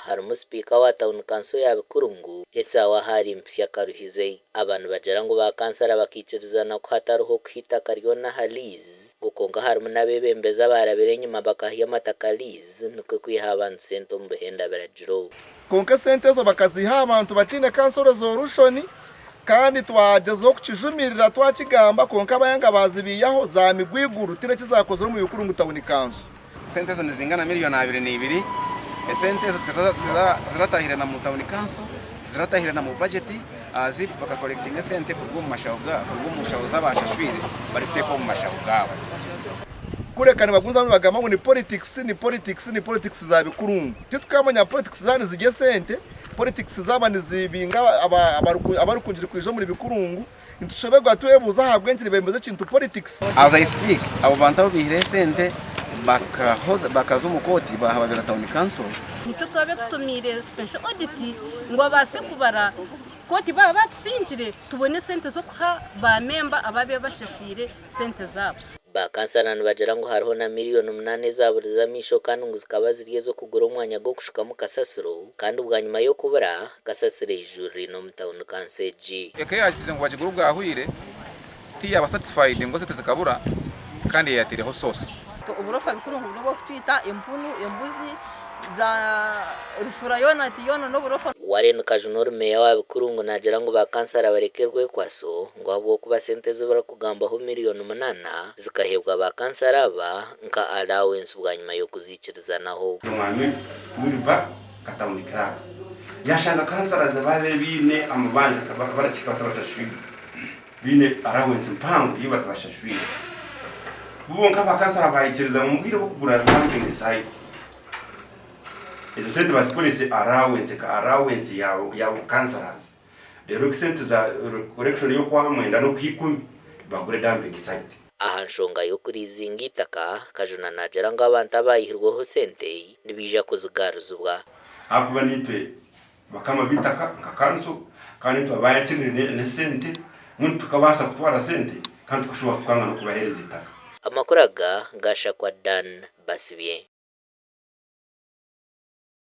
harimu Sipiika wa tauni kanso ya Bikurungu, Esau Ahari Mpitsya Karuhize. Aba nibagira ngu ba kansara bakaikirizana ku hatariho kuha eitaka ryona aha lease ngu kwonka harimu n'abeebembezi abaarabire enyima bakahayo amataka lease nikwo kwiha abantu sente omu buhenda biragiro. Kwonka esente ezo bakaziha abantu bataine council resolution kandi twagyezaho kukijumirira twakigamba kwonka bayanga bazibiihaho zamigwa eiguru tihaine eki zakozire omu Bikurungu Town Council. Esente ezo nizingana miriyoni 22. Esente ezo tiziratahire na mu Town Council, tiziratahire na mu bajeti as if bakakorekitinga esente kuruga omu mashaho kuruga omu nshaho z'abashashwire barikuteeka omu mashaho gaabo. Kureka nibagumizamu nibagamba ngu ni politics, ni politics, ni politics za bikurungu. Titukamanya politics zaaba nizirya esente, politics zaaba nizibinga abarikungire kwija omuri bikurungu, nitushoberwa twebuuza ahabw'enki nibebembeza ekintu politics. As I speak, abo bantu abu baihireho esente bakaza omu kooti baahababira Town Council. Nikyo twabaire tutumiire Special Audit ngu abaase kubara kooti baaba baatusingire tubone esente z'okuha ba memba abaabaire bashashwire sente zaabo. Ba kansara nibagira ngu hariho na miriyoni munaana ezaburize amaisho kandi ngu zikaba ziri ez'okugura omwanya gw'okushukamu kasasiro kandi bwanyima y'okubura, kasasiro eijurire n'omu tauni kanso egi. Eka eyagize ngu bagigure obwahwire tiyaba satisfied ngu esente zikabura kandi yeyateireho source. Oburofa bikuru ngu n'obw'okutwita empunu, embuzi, za rufura yoona ati yoona n'oburofa. Warren Kajuna ori meeya wa Bikurungu naagira ngu ba kansara bareke rwekwaso ngu ahabw'okuba sente ezi barikugambaho 8,000,000 zikaheebwa ba kansara aba nka allowance bwanyima y'okuziikirizanaho. Omwami Wilber Katawuni Club yashanga councillors ababaire baine amabanja barakihika batabashashwire baine allowance mpango ei batabashashwire. Bo bonka ba councillor baikiriza ngu omu bwire bw'okugura dumping site ezo sente bazikorese allowance nka allowance ya councillors reero sente za collection y'okwamwenda n'okwikumi bagure dumping site. Aha nshonga y'okuriizinga eitaka, Kajuna naagira ngu abantu abaayihirweho sente nibaija kuzigaruzibwa. Ahakuba naitwe bakama b'eitaka nka kanso kandi naitwe abaayakirire n'esente mbwenu tukabaasa kutwara sente kandi tukashuba kukanga n'okubaheereza eitaka. Amakuru aga gashakwa Dan Basibye.